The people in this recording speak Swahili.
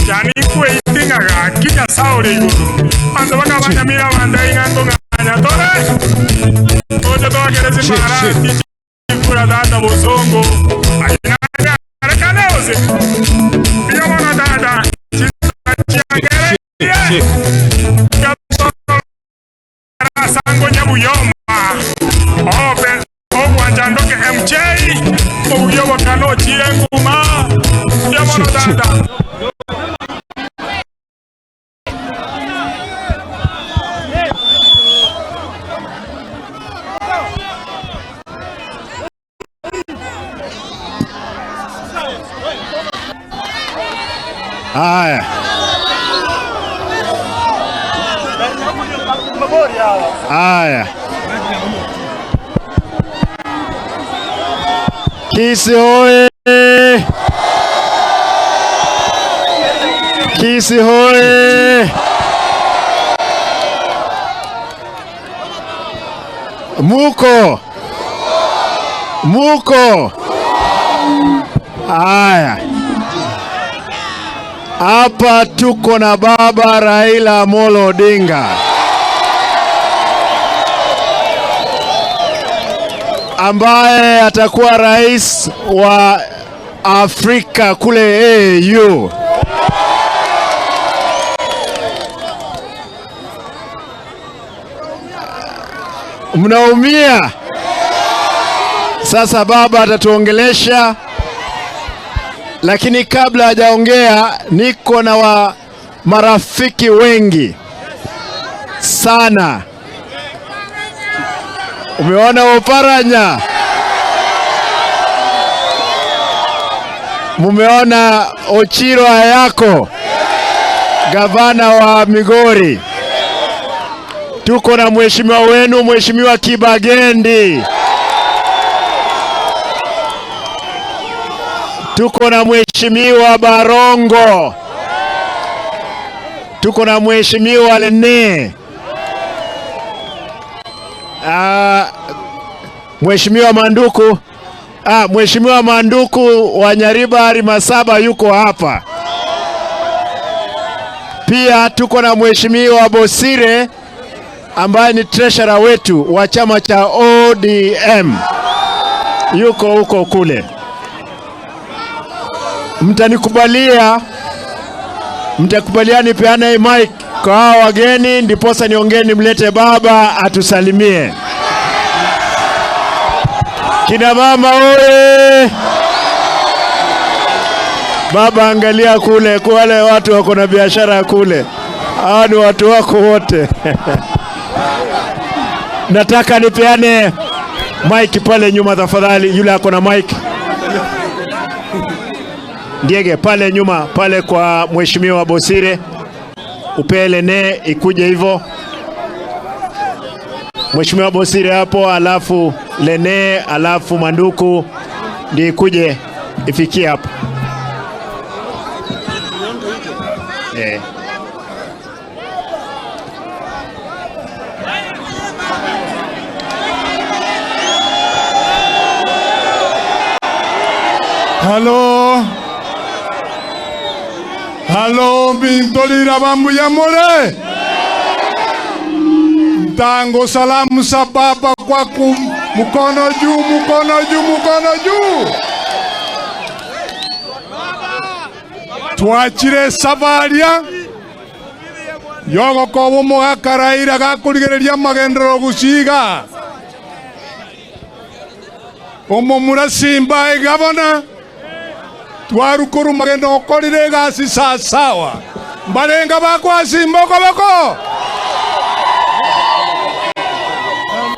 Yani kweitingaga kinya saore iguru andu bakabanyamira abandu ing'ango ng'anya tore oche twakeresi mara kura tata bosongo akinanyarekane ose biyo bono tata chiangere sango nyabuyoma ope ogwanjandoke MJ obuyobo kano chire nguma biyo bono tata. Haya. Haya. Kisii hoye! Kisii hoye! Muko? Muko? Haya. Hapa tuko na Baba Raila Amolo Odinga ambaye atakuwa rais wa Afrika kule AU. Mnaumia? Sasa baba atatuongelesha, lakini kabla hajaongea niko na marafiki wengi sana. Umeona Oparanya? Mumeona Ochiro Ayako, gavana wa Migori. Tuko na mheshimiwa wenu, Mheshimiwa Kibagendi. Tuko na Mheshimiwa Barongo. Tuko na Mheshimiwa Lene. Mheshimiwa Manduku. Mheshimiwa Manduku wa Nyaribari Masaba yuko hapa. Pia tuko na Mheshimiwa Bosire ambaye ni treasurer wetu wa chama cha ODM. Yuko huko kule. Mtanikubalia, mtakubalia nipeane mic kwa hao wageni, ndiposa niongee nimlete baba atusalimie. Kina mama oye! Baba, angalia kule, kwa wale watu wako na biashara kule. Hao ni watu wako wote. Nataka nipeane mic pale nyuma tafadhali, yule ako na mic. Ndiege pale nyuma pale kwa Mheshimiwa Bosire. Upele ne ikuje hivyo. Mheshimiwa Bosire hapo, alafu Lene, alafu Manduku ndiye ikuje ifikie hapo. Halo. Halo, Bintolira bambu ya more. Tango salamu sa baba kwa mkono juu, mkono juu, mkono juu. Twachire savaria yogo kobo mogakaraira gakurigereria magendero gusiga. Omo murasimba egabona. Twarukuru magendo okorire gasi sawa. Mbarenga bakwa simba koboko.